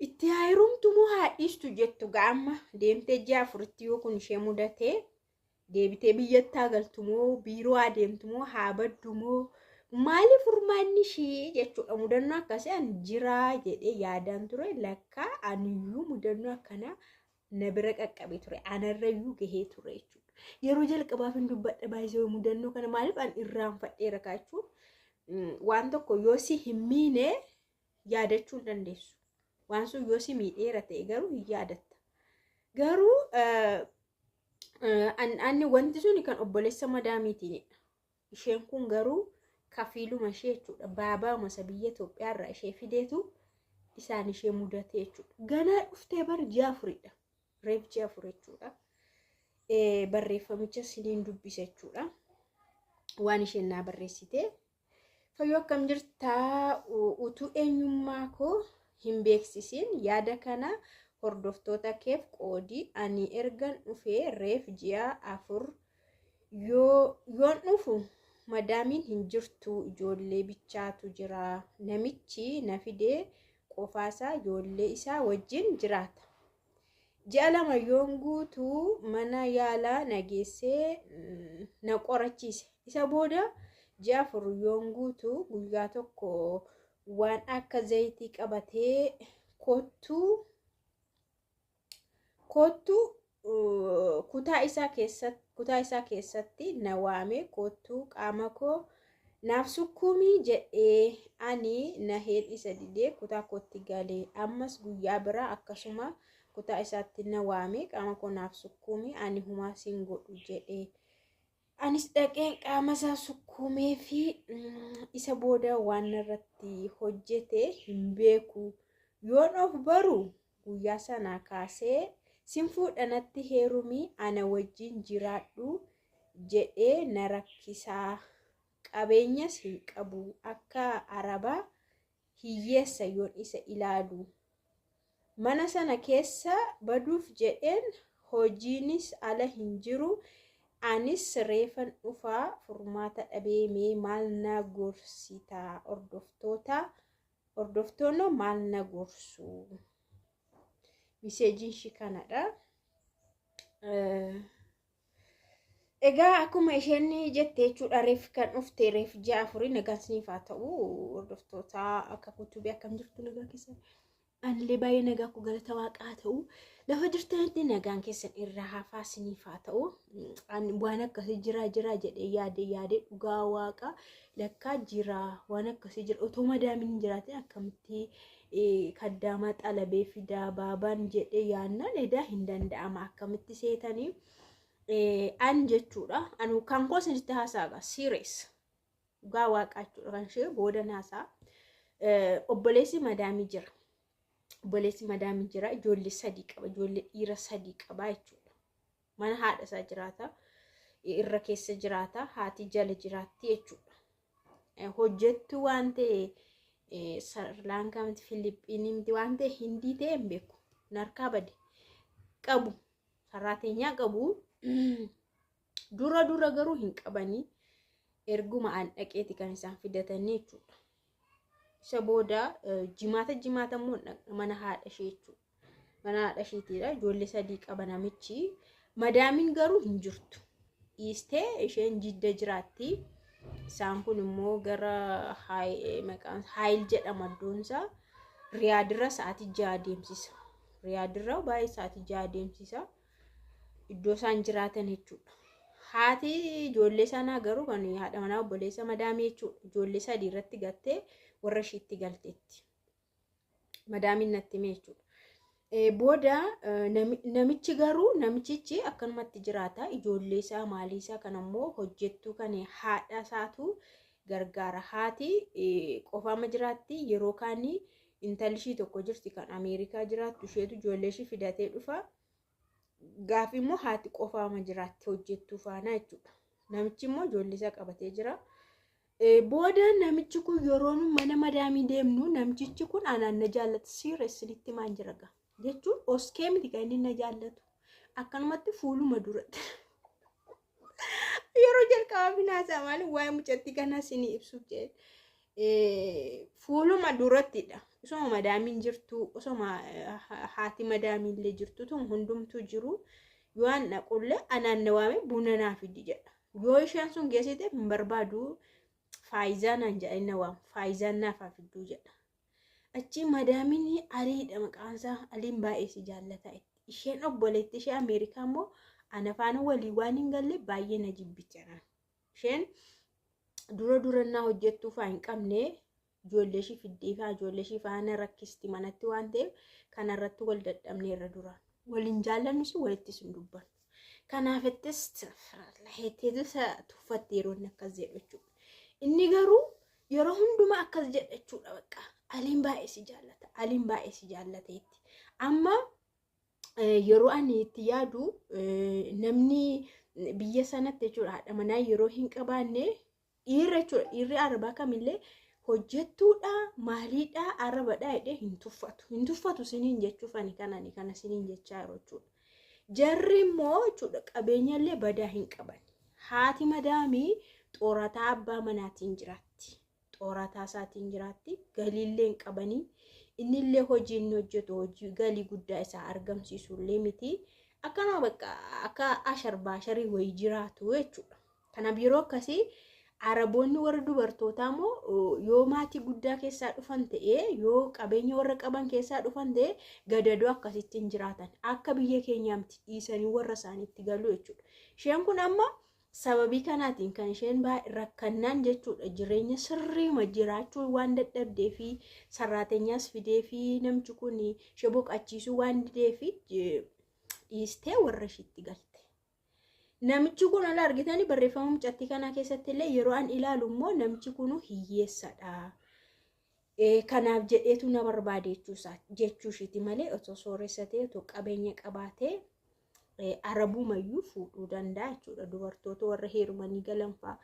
Itti haa heerumtu moo haa dhiistu jettu gaama deemtee ji'a afuritti yoo kun ishee mudatee deebitee biyyatti haa galtu moo biiroo haa deemtu moo haa baddu moo maali furmaanni ishii jechuudha. Mudannoo akkasii an jiraa jedhee yaadaan ture, lakkaa aniyyuu mudannoo akkanaa na bira qaqqabee ture, anarrayyuu gahee ture jechuudha. Yeroo jalqabaaf hin dubbadha baay'isee mudannoo kana, maaliif an irraanfadheera kaachuun waan tokko yoo si hin miine yaadachuu hin dandeessu. Waan sun yoo si miidheera ta'e garuu hin yaadatta. Garuu anni wanti suni kan obboleessa madaamiitiinidha. Isheen kun garuu kafiiluma ishee jechuudha. Baabaama isa biyya Itoophiyaa irraa ishee fideetu isaan ishee mudate jechuudha. Ganaa dhuftee bar ji'a afuridha. Reef ji'a 4 jechuudha. Barreeffamicha siniin dubbisa jechuudha. Waan isheen naa barreessite. "Fayyoo, akkam jirtaa? Utuu eenyummaa koo hin beeksisin yaada kana hordoftoota keef qoodi. Ani ergan dhufee reef ji'a 4. Yoon dhufu madaamiin hin jirtu, ijoollee bichaatu jira. Namichi na fidee qofaasaa ijoollee isaa wajjin jiraata. Ji'a 2 yoon guutuu mana yaalaa na geessee na qorachiise. Isa booda ji'a 4 yoon guutuu guyyaa tokko waan akka zayitii qabatee kottuu kottuu kutaa isaa keessatti na waame. Kottuu qaama koo naaf sukkuumii jedhee. Ani naheen isa didee kutaa kootti galee. Ammas guyyaa biraa akkasuma kutaa isaatti na waame, qaama koo naaf sukkuumii, ani humaa siin godhu jedhee. Anis dhaqeen qaama isaa sukkuumee fi isa booda waan irratti hojjete hin beeku. Yoon of baru guyyaa sanaa kaasee sin fuudha, natti heerumii, ana wajjin jiraadhu jedhee na rakkisaa. Qabeenyas hin qabu, akka arabaa hiyyeessa yoon isa ilaalu. Mana sana keessa baduuf jedheen, hojiinis ala hin jiru. Anis reefan dhufaa, furmaata dhabee. Mee maal na gorsitaa? Hordoftoota, hordoftoonni maal na gorsu?" Messageiin ishii kanadha. Egaa akkuma isheen jette jechuudha, reef kan dhufte, reef ji'a 4. Nagaan isiniif haa ta'u hordoftoota akka kutubii, akkam jirtu, nagaa keessan? Anillee baay'ee nagaa koo, galata waaqaa haa ta'u. Lafa jirtanitti nagaan keessan irraa hafaa isiniif haa ta'u. Waan akkasii jira jira jedhee yaade yaade, dhugaa waaqa lakkaa jira, waan akkasii jira. Otoo madaamiin hin jiraatin akkamitti kaddaamaa xalabee fidaa baabaan jedhee yaannaan edaa hin danda'ama, akkamitti seetanii an jechuudha. Anu kan koo isinitti haasa'aa serious, dhugaa waaqaa jechuudha, kan ishee booda haasa'a. Obboleessi madaamii jira. Obboleessi madaamii jira. Ijoollee sadii qaba. Ijoollee dhiira sadii qaba jechuudha. Mana haadha isaa jiraata. Irra keessa jiraata. Haati jala jiraatti jechuudha. Hojjettu waan ta'e Srilaankaa miti, Filiippiinii miti, waan ta'e Hindii ta'e hin beeku. Narkaa bade. Qabu. Sarraateenyaa qabu. Dura dura garuu hin qabanii. Erguma an dhaqeeti kan isaan fidatanii jechuudha. Isa booda jimaata jimaata immoo mana haadha ishee jechuudha. Mana haadha isheetiidha. Ijoollee sadii qaba namichi. Madaamiin garuu hin jirtu. Dhiistee isheen Jidda jiraatti. Isaan kun immoo gara maqaan Haayil jedhama iddoonsaa. Riyaadirra sa'aatii 6 deemsisa. Riyaadirra baay'ee sa'aatii 6 deemsisa. Iddoo isaan jiraatan jechuudha. Haati ijoollee sanaa garuu, kan haadha manaa obboleessa madaamii jechuudha. Ijoollee sadii irratti gattee warra ishiitti galteetti. Madaamiin natti hime jechuudha. Booda namichi garuu, namichichi akkanumatti jiraata. Ijoollee isaa maalii isaa kan ammoo hojjettuu kan haadha isaatu gargaara. Haati qofaama jiraatti, yeroo kaanii intalli ishii tokko jirti kan Ameerikaa jiraattu, isheetu ijoollee ishii fidatee dhufa. Gaafi immoo haati qofaama jiraatti hojjettuu faana jechuudha. Namichi immoo ijoollee isaa qabatee jira. Booda namichi kun yeroo nu mana madaamii deemnu, namichichi kun anaan na jaallatu, serious maan jira gaa jechuun oskee miti kan inni na jaallatu, akkanumatti fuuluma duratti yeroo jalqabaa finaasaa maali waa'ee mucattii kanaa isinii ibsuuf jedhe, fuuluma durattidha. Osoma madaamiin jirtu, osoma haati madaamiillee jirtu tun hundumtuu jiru yoo an dhaqullee anaan na waame buna naa fidi jedha. Yoo isheen sun geessite hin barbaadu, Faayizaa naan jedhanii na waamu. Faayizaan naaf haa fidduu jedha. Achi madaamiin Aliidha maqaan isaa. Aliin baay'ee si jaallata. Isheen obboleetti ishee Ameerikaa immoo ana faana walii waan hin galle baay'ee na jibbiti anaan. Isheen dura durannaa hojjettuu fa'aa hin qabne, ijoollee ishii fiddee fa'aa ijoollee ishii faana rakkisti manatti waan ta'eef kanarratti wal dadhabne irra duraan. Waliin jaallannus walittis hin dubbannu. Kanaafittis hetteetu isa tuffatte yeroo inni akkas jedhu jechuudha. Inni garuu yeroo hundumaa akkas jedha jechuudha bakka. Aliin baay'ee si jaallata. Aliin baay'ee si jaallateetti. Amma yeroo ani itti yaadu, namni biyya sanatti jechuudha haadha manaa yeroo hin qabaanne dhiirri jechuudha, dhiirri arabaa kamillee hojjettuudha maaliidha arabadha jedhee hin tuffatu. Hin tuffatu siniin jechuuf ani kana siniin jechaa yeroo jechuudha. Jarri immoo jechuudha qabeenyallee badaa hin qaban. Haati madaamii xoorataa abbaa manaatiin jiraatti. Xoorataa isaatiin jiraatti. Galiillee hin qabanii. Innillee hojii inni hojjetu hojii galii guddaa isaa argamsiisullee miti. Akkanuma bakka akka asharbaasharii wayii jiraatu jechuudha. Kanaaf yeroo akkasii Araboonni warra dubartootaa immoo yoo maatii guddaa keessaa dhufan ta'ee, yoo qabeenya warra qaban keessaa dhufan ta'ee, gadadoo akkasitti hin jiraatan. Akka biyya keenyaa miti, dhiisanii warra isaaniitti galu jechuudha. Isheen kun amma sababii kanaatiin kan isheen rakkannaan jechuudha, jireenya sirriima jiraachuu waan dadhabdee fi sarraatenyaas fidee fi namchi kun ishee boqochiisuu waan didee fi dhiistee warra ishiitti galte. Namichi kun ala argitanii barreeffama mucattii kanaa keessatti illee yeroo an ilaalu immoo namichi kun hiyyeessadha. Kanaaf jedheetu na barbaade jechuu ishiiti malee otoo sooressa ta'e, otoo qabeenya qabaatee arabumayyuu fuudhuu danda'a jechuudha. Dubartoota warra heerumanii galan fa'a,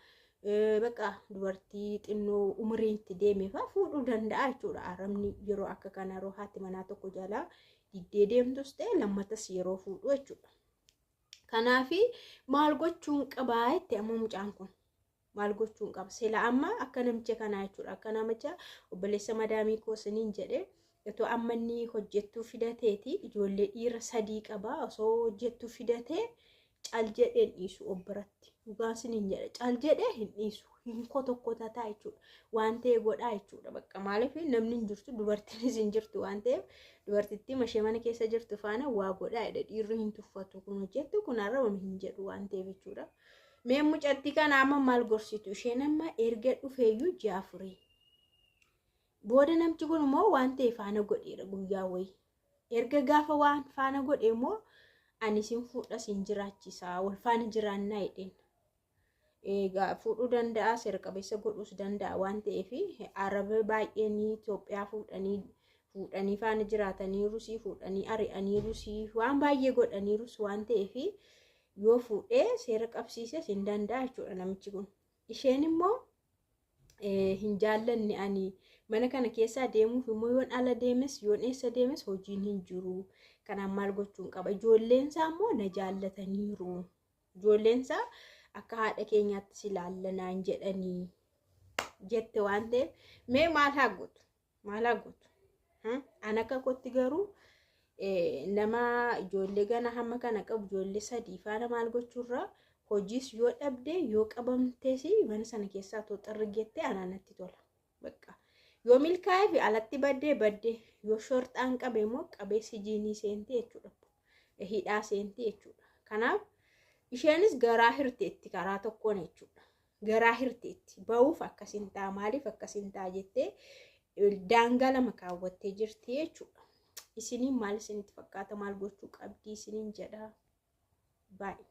bakka dubartii xinnoo umriin itti deeme fa'a fuudhuu danda'a jechuudha. Arabni yeroo akka kana yeroo haati manaa tokko jalaa diddee deemtus ta'e lammatas yeroo fuudhu jechuudha. Kanaafi maal gochuun qabaa jette amma mucaan kun? Maal gochuun qaba? Sila amma akka namicha kanaa jechuudha. Akka namicha obboleessa madaamii koo siniin jedhe, otoo amma inni hojjettuu fidateeti, ijoollee dhiira 3 qaba, osoo hojjettuu fidatee cal jedhee hin dhiisu obbiratti. Dhugaa siniin jedhe, cal jedhee hin dhiisu. Hin kotokkotataa jechuudha. Waan ta'e godhaa jechuudha. Bakka maaliif namni hin jirtu, dubartiinis hin jirtu waan ta'eef dubartittii mashee mana keessa jirtu faana waa godhaa jedha. Dhiirri hin tuffatu, kun hojjettu kun arrabame hin jedhu waan ta'eef jechuudha. Mee mucattii kana amma maal gorsitu? Isheen amma erga dhufeeyyuu ji'a 4. Booda namchi kun immoo waan ta'e faana godheera guyyaa wayii. Erga gaafa waan faana godhe immoo ani sin fuudha, sin jiraachisaa, wal faana jiraannaa jedheen. Egaa fuudhuu danda'a, seera qabeessa godhuus danda'a waan ta'eef araba baay'een Itoophiyaa fuudhanii fuudhanii faana jiraataniirus, fuudhanii ari'aniirus, waan baay'ee godhaniirus waan ta'eef yoo fuudhee seera qabsiises hin danda'a jechuudha namichi kun. Isheen immoo hin jaallanne, ani mana kana keessaa deemuuf immoo yoon ala deemes, yoon eessa deemes hojiin hin jiru. Kanaaf maal gochuun qaba? Ijoolleen isaa immoo na jaallataniiru. Ijoolleen isaa akka haadha keenyaatti si ilaallanaan jedhanii jette waan ta'eef mee maal haa gootu? Maal haa gootu? An akka kootti garuu nama ijoollee gana hamma kana qabu, ijoollee 3 faana maal gochuurraa, hojiis yoo dhabde, yoo qabamtes, mana sana keessaa too xarri jettee anaa natti tola. Bakka yoo milkaa'ee fi alatti baddee baddee, yoo shorxaan qabe immoo qabee sijiinii seenti jechuudha. Hidhaa seenti jechuudha. Kanaaf isheenis garaa hirteetti karaa tokkoon jechuudha. Garaa hirteetti ba'uuf akkasiin ta'a, maaliif akkasiin ta'a jettee daangaa lama kaawwattee jirti jechuudha. Isiniin maal isinitti fakkaata? Maal gochuu qabdi isiniin jedha? Baay'ee.